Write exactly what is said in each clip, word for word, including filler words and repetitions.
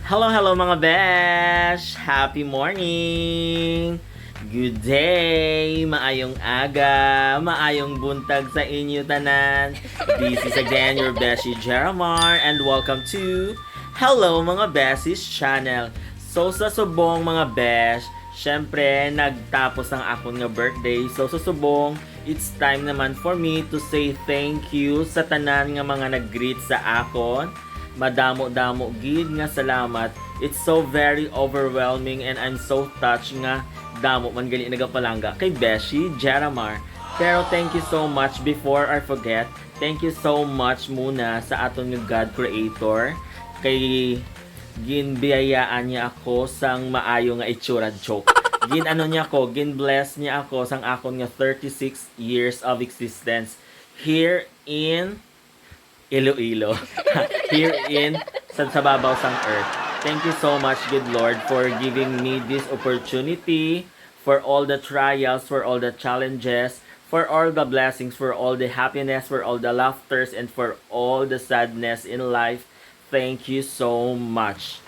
Hello, hello mga besh! Happy morning! Good day! Maayong aga! Maayong buntag sa inyo tanan! This is again your beshi Jeramar and welcome to Hello mga Beshies channel! So sa subong mga besh, syempre nagtapos ang akon nga birthday. So sa subong, it's time naman for me to say thank you sa tanan nga mga nag-greet sa akon. Madamo-damo gid nga salamat. It's so very overwhelming and I'm so touched nga damo man gali nagapalangga kay Beshi Jeramar. Pero thank you so much. Before I forget, thank you so much muna sa aton nga God Creator kay ginbiyayaan niya ako sang maayo nga itsura, joke. Gin-ano niya ako, gin-bless niya ako sang akon nga thirty-six years of existence here in Iloilo. Here in sa, sa babaw sang earth. Thank you so much, good Lord, for giving me this opportunity, for all the trials, for all the challenges, for all the blessings, for all the happiness, for all the laughters, and for all the sadness in life. Thank you so much.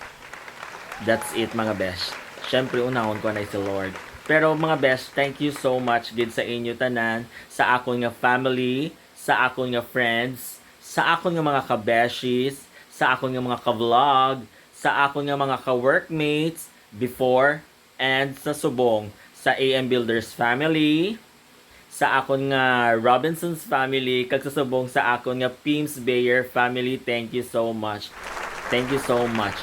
That's it, mga besh. Siyempre, unahon ko na si Lord. Pero, mga besh, thank you so much gid sa inyo tanan, sa akon nga family, sa akon nga friends, sa akon nga mga kabeshies, sa akon nga mga ka-vlog, sa akon nga mga ka-workmates before and sa subong, sa A M Builders family, sa akon nga Robinsons family, kag sa subong sa akon nga Pims Bayer family. Thank you so much. Thank you so much.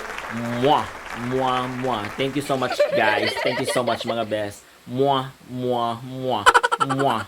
Mwah! Mwah! Mwah! Thank you so much, guys. Thank you so much, mga best. Mwah! Mwah! Mwah! Mwah!